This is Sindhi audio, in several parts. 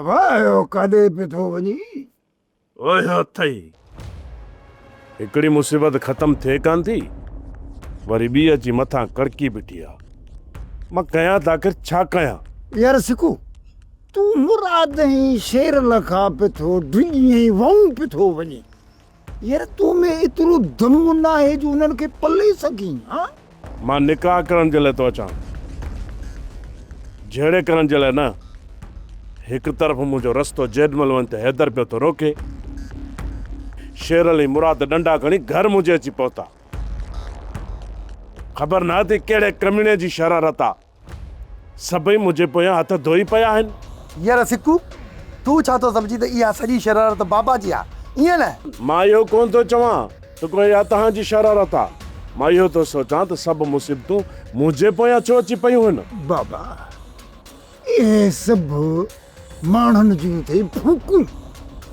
بابا اهو ڪاڏي پيو ٿو وڃين؟ اهو اٿئي. هڪڙي مصيبت ختم ٿئي ڪانه ٿي، وري ٻي اچي مٿان ڪڙڪي بيٺي آ. مان ڪيان ته آخر ڇا ڪيان؟ يار سڪو، تون مراد ۽ شيرل کان پيو ٿو ڊڄين ۽ وئون پيو ٿو وڃين. يار تو ۾ ايترو دم ناهي جو انهن کي پلي سگهين، ها؟ مان نڪاح ڪرڻ جي لاء ٿو اچان، جهيڙي ڪرڻ جي لاء نه. هڪ طرف منهنجو رستو جيڏمهل وڃ ته حيدر پيو ٿو روڪي. شيرل ۽ مراد ڏنڊا کڻي گهر منهنجي اچي پهتا. خبر نه اٿئي ڪهڙي ڪميڻي جي شرارت آ. سڀئي منهنجي پويان هٿ ڌوئي پيا آهن. يار سڪو، تون ڇا ٿو سمجهين ته اها سڄي شرارت بابا جي آ، ائين نه؟ مان اهو ڪونه ٿو چوان ته ڪو اها توهان جي شرارت آ. مان اهو ٿو سوچان ته سڀ مصيبتون منهنجي پويان ڇو اچي پيون هن. بابا، اهي سڀ ماڻهن جون اٿئي ڦوڪون،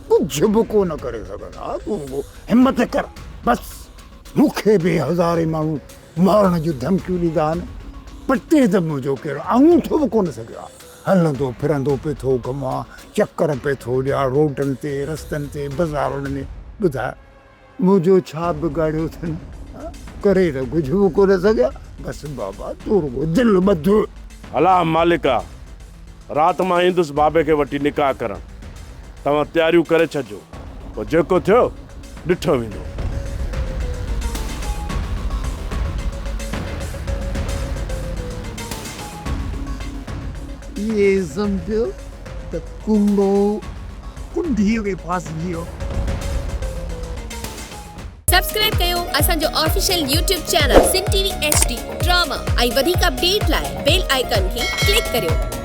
ڪجهه به ڪونه ڪري سگهندا. تون رڳو همت ڪر بس. مون کي به هزارين ماڻهو مارڻ جون ڌمڪيون ڏيندا آهن. پٽي ته منهنجو ڪير آڱوٺو به ڪونه سگهيو آهي. هلندو ڦرندو پئي ٿو گهمان، چڪر پئي ٿو ڏيان روڊن تي، رستن تي، بزارن ۾. ٻڌاء منهنجو ڇا بگاڙيو اٿن؟ ڪري ته ڪجهه به ڪونه سگهيا. بس بابا تون رڳو دل ٻڌ. الله مالڪ آ. رات مان ايندس بابي کي وٺي نڪاح ڪرڻ. توهان تياريون ڪري ڇڏجو. پوء جيڪو ٿيو ڏٺو ويندو. ائين سمجهه ته ڪنبو ڪنڍيء ۾ ڦاسجي ويو. سبسڪرائب ڪيو اسان جو official YouTube channel Sindh T V H D drama ۽ وڌيڪ اپڊيٽ لاء بيل آئيڪان کي ڪلڪ ڪريو.